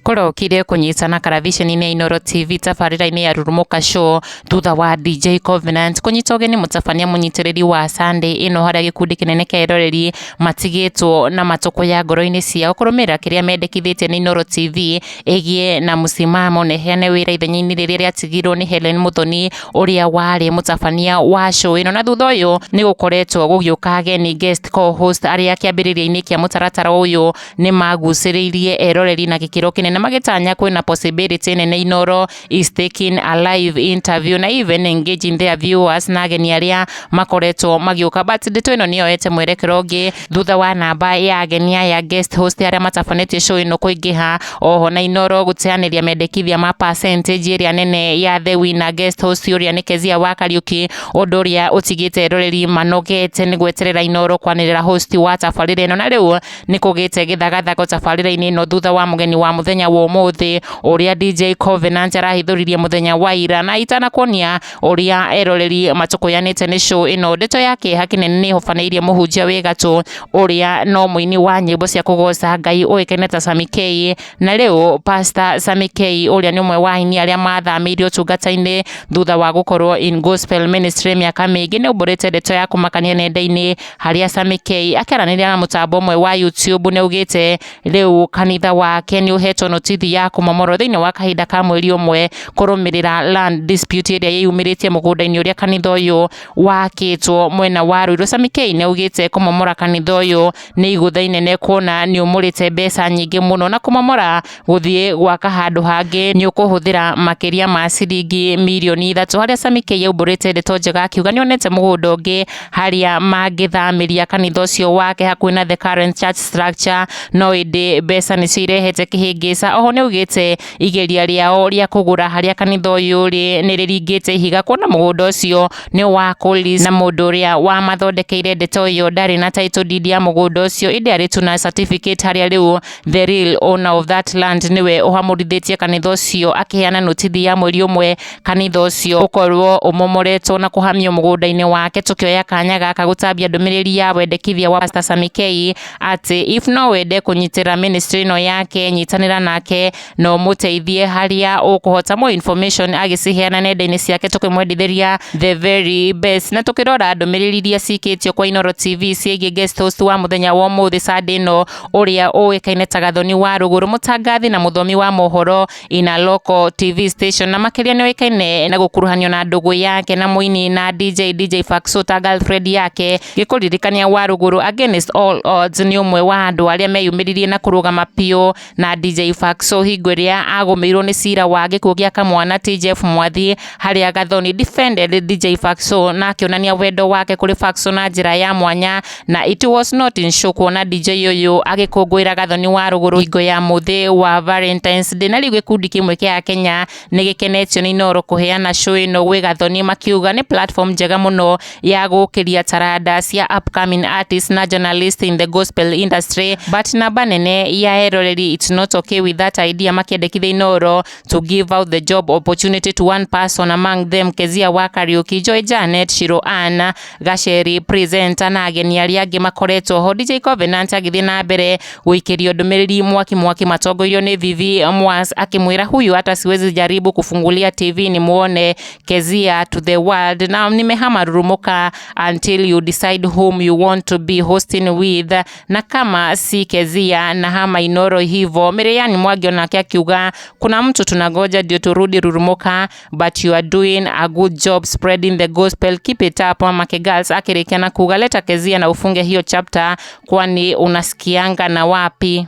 Kũrokire kũnyitana karaviceni-inĩ ya Inooro TV tabarĩra-inĩ ya Rurumũka Show thutha wa DJ Covenant kũnyita ũgeni mũtabania mũnyitĩrĩri wa Sunday ĩno, harĩa gĩkundi kĩnene kĩa eroreri matigĩtwo na matũkũya ngoro-inĩ ciao kũrũmĩrĩra kĩrĩa mendekithĩtie nĩ Inooro TV ĩgĩe na mũsimamo na ĩheane wĩra ithenya-inĩ rĩrĩa rĩatigirwo nĩ Hellen Muthoni, ũrĩa warĩ mũtabania wa show ĩno. Na thutha ũyũ nĩ gũkoretwo gũgĩũka ageni guest co-host, arĩa kĩambĩrĩria-inĩ kĩa mũtaratara ũyũ nĩ magucĩrĩirie eroreri na gĩkĩro kĩnene, magĩtanya kwĩna possibility nene Inooro is taking a live interview na even engaging their viewers na ageni arĩa makoretwo magĩũka. But ndeto ĩno nĩ yoete mwerekero ũngĩ thutha wa namba ya ageni aya guest host arĩa matabanĩtie show ĩno kũingĩha, oho na Inooro gũteanĩria mendekithia ma percentage ĩrĩa nene ya the winner guest host, ũrĩa nĩ Kezia wa Kariuki, ũndũ ũrĩa ũtigĩte eroreri manogete nĩ gweterera Inooro kwanĩrĩra host wa tabarĩra ĩno. Na rĩu nĩ kũgĩte gĩthagathago tabarĩra-inĩ ĩno thutha wa mũgeni wa mũthenya wa ũmũthĩ, ũrĩa DJ Covenant arahithũririe mũthenya wa ira. Na itanakuonia ũrĩa eroreri matũkũyanĩte nĩ show ĩno, ndeto ya kĩeha kĩnene nĩ ĩhobanĩirie mũhunjia wĩ gatũ, ũrĩa no mũini wa nyĩmbo cia kũgoca Ngai ũĩkaine ta Sammy K. Na rĩu Pastor Sammy K, ũrĩa nĩ ũmwe wa aini arĩa mathamĩire ũtungata-inĩ thutha wa gũkorwo in gospel ministry mĩaka mĩingĩ, nĩ aumbũrĩte ndeto ya kũmakania nenda-inĩ, harĩa Sammy K akĩaranĩria na mũtambo ũmwe wa YouTube nĩ augĩte rĩu kanitha wake nĩ ũhetwo notithi ya kũmomorwo thĩinĩ wa kahinda ka mweri ũmwe, kũrũmĩrĩra land dispute ĩrĩa yĩyumĩrĩtie mũgũnda-inĩ ũrĩa kanitha ũyũ wakĩtwo mwena wa Ruiru. Sammy K nĩ augĩte kũmomora kanitha ũyũ nĩ igũtha inene, kuona nĩ ũmũrĩte mbeca nyingĩ mũno, na kũmomora gũthiĩ gwaka handũ hangĩ nĩ ũkũhũthĩra makĩria ma ciringi mirioni 3, harĩa Sammy K aumbũrĩte ndeto njega akiuga nĩ onete mũgũnda ũngĩ harĩa mangĩthamĩria kanitha ũcio wake hakuhĩ na the current church structure, no ĩndĩ mbeca nĩcio irehete kĩhĩngĩca. Oho nĩ augĩte igeria rĩao rĩa kũgũra harĩa kanitha ũyũ ũrĩ nĩ rĩringĩte ihiga, kuona mũgũnda ũcio nĩ wa kũ na mũndũ ũrĩa wamathondekeire ndeto ĩyo ndarĩ na title deed ya mũgũnda ũcio, ĩndĩ arĩ tu na certificate, harĩa rĩu the real owner of that land nĩwe ũhamũrithĩtie kanitha ũcio, akĩheana notithi ya mweri ũmwe kanitha ũcio ũkorwo ũmomoretwo na kũhamio mũgũnda-inĩ wake. Tũkĩoya kanya gaka gũtambia ndũmĩrĩri ya wendekithia wa Pastor Sammy K atĩ if no wende kũnyitĩrĩra ministry ĩno yake, nyitanĩra nake na ũmũteithie harĩa ũkũhota. More information agĩciheana nenda-inĩ ciake, tũkĩmwendithĩria the very best. Na tũkĩrora ndũmĩrĩri iria cikĩtio kwa Inooro TV ciĩgiĩ guest host wa mũthenya wa ũmũthĩ Sunday ĩno, ũrĩa ũĩkaine ta Gathoni wa Rũgũrũ, mũtangathi na mũthomi wa mohoro in a local TV station, na makĩria nĩ oĩkaine na gũkuruhanio na ndũgũ yake na mũini na DJ DJ Faxo ta girlfriend yake. Gĩkũririkania wa Rũgũrũ against all odds nĩ ũmwe wa andũ arĩa meyumĩririe na kũrũgama biũ na DJ Faxo hingo ĩrĩa agũmĩirwo nĩ cira wa gĩkuũ gĩa kamwana T Jeff Mwathi, harĩa Gathoni defended DJ Faxo na akĩonania wendo wake kũrĩ Faxo na njĩra ya mwanya. Na it was not in show kuona DJ ũyũ agĩkũngũĩra Gathoni wa Rũgũrũ hingo ya mũthĩ wa Valentine's Day. Na rĩu gĩkundi kĩmwe kĩa Kenya nĩ gĩkenetio nĩ Inooro kũheana show ĩno gwĩ Gathoni, makiuga nĩ platform njega mũno ya gũkĩria taranda cia upcoming artists na journalists in the gospel industry. But namba nene ya eroreri, it's not okay with that idea, makĩendekithia Inooro to give out the job opportunity to one person among them: Kezia wa Kariuki, Joy Janet, Shiro Anna Gacheri presenter na ageni arĩa angĩ makoretwo ho. DJ Covenant agĩthiĩ na mbere gũikĩrio ndũmĩrĩri mwaki mwaki matongoirio nĩ Vivi Mwas, akĩmwĩra, "Huyu hata siwezi jaribu kufungulia TV nimuone. Kezia to the world na nimehama Rurumuka until you decide whom you want to be hosting with, na kama si Kezia na hama Inooro." Hivo Miriam Mwangi onake akiuga, "Kuna mtu tunangoja ndio turudi Rurumuka, but you are doing a good job spreading the gospel, keep it up." Mama Girls akĩrĩkia na kuga, "Leta Kezia na ufunge hiyo chapter, kwani unasikianga na wapi?"